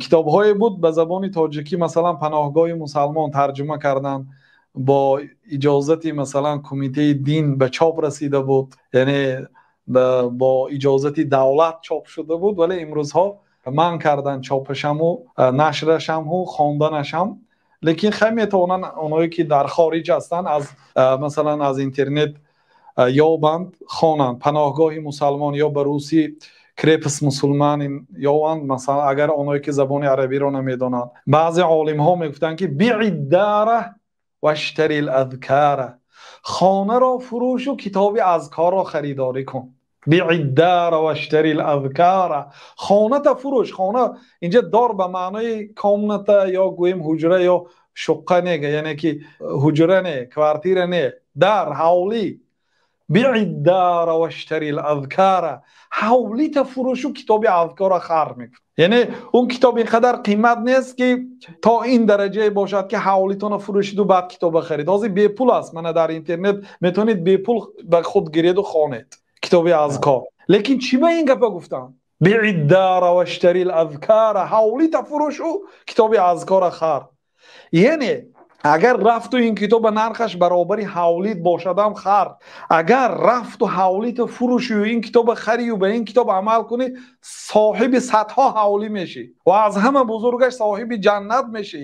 Китобҳое буд ба забони тоҷикӣ, масалан, «Паноҳгоҳи мусалмон» тарҷума карданд, бо иҷозати, масалан, кумитаи дин ба чоп расида буд, яъне бо иҷозати давлат чоп шуда буд, вале имрӯзҳо манъ карданд чопашаму нашрашаму хонданашам. Лекин хай, метавонанд оное ки дар хориҷ ҳастанд, аз, масалан, аз интернет ёбанд, хонанд. «Паноҳгоҳи мусалмон» ё ба русӣ «Крепость мусульманин» ёбанд, масалан, агар оное ки забони арабиро намедонанд. Баъзе олимҳо мегуфтанд, ки بع الدار واشتر الأذكار, хонаро фурӯшу китоби азкорро харидорӣ кун. بع الدار واشتر الأذكار, хоната фурӯш. Хона инҷа دار ба маънои комната ё гӯем ҳуҷра ё شقة не, яъне ки ҳуҷра не, квартира не, дар ҳавлӣ. بع الدار واشتر الأذكار, ҳавлита фурӯшу китоби азкорро хар, мегуфт. Яъне он китоб ин қадар қимат нест, ки то ин дараҷае бошад, ки ҳавлитонро фурӯшиду баъд китоба харид. Ҳозир бепул аст, мана, дар интернет метавонед бепул ба худ гиреду хонед китоби азкор. Лекин чӣ ба ин гапа гуфтам? بع الدار واشتر الأذكار, ҳавлита фурӯшу китоби азкора хар. Яъне агар рафту ин китоба нархаш баробари ҳавлит бошадам, хар. Агар рафту ҳавлиту фурӯшию ин китоба харию ба ин китоб амал кунӣ, соҳиби садҳо ҳавлӣ мешӣ ва аз ҳама бузургаш соҳиби ҷаннат мешӣ.